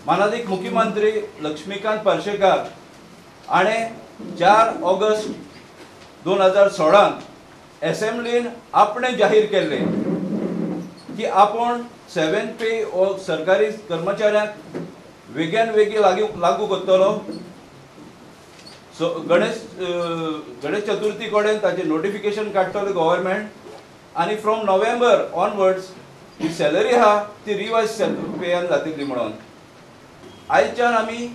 मानादीक मुख्यमंत्री लक्ष्मीकांत पार्सेकार हाणें 4 ऑगस्ट 2016 एसेंब्लीन आपणें जाहीर केल्लें की आपूण 7 पे हो सरकारी कर्मचाऱ्यांक वेगेन वेगीं लागू करतलो. सो गणेश चतुर्थी कडेन ताचें नोटिफिकेशन काडटलें गव्हर्मेंट आनी from November onwards he salary आहा ती रिवायज पेयान जातली म्हणून. आयच्यान आमी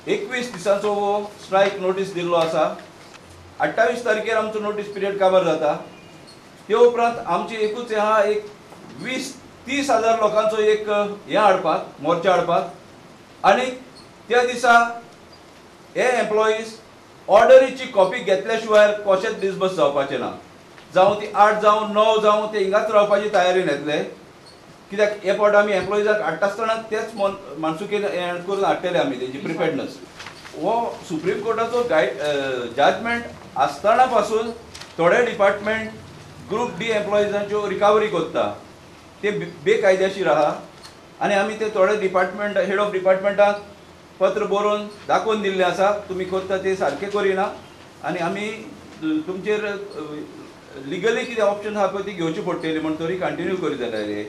21 दिसांचो हो स्ट्रायक नोटीस दिल्लो आसा. 28 तारखेर आमचो नोटीस पिरियड काबार जाता. ते उपरांत आमची एकूच आहा, एक 20-30 हजार लोकांचो एक हें हाडपाक, मोर्चा हाडपाक. आनी त्या दिसा हे एम्प्लॉईज ऑर्डरीची कॉपी घेतल्या शिवाय कशेंच डिसबस जावपाचें ना. जावं ती 8 जावं 9 जावं ते हिंगाच रावपाची तयारीन येतले. कित्याक हे फावट आमी एम्प्लॉईजाक हाडटा आसतना तेच मानसुकेन हें करून हाडटले आमी तेजी प्रिपेडनस. हो सुप्रीम कोर्टाचो जजमेंट आसतना पासून थोडे डिपार्टमेंट ग्रूप डी एम्प्लॉईजांच्यो रिकवरी करता, ते बेकायदेशीर आहा. आनी आमी ते थोडे डिपार्टमेंट हेड ऑफ डिपार्टमेंटाक पत्र बरोवन दाखोवन दिल्लें आसा, तुमी करता ते सारकें करिना आनी आमी तुमचेर लिगली कितें ऑप्शन आहा पळय ती घेवची पडटली म्हण तरी कंटिन्यू करीत जाल्यार.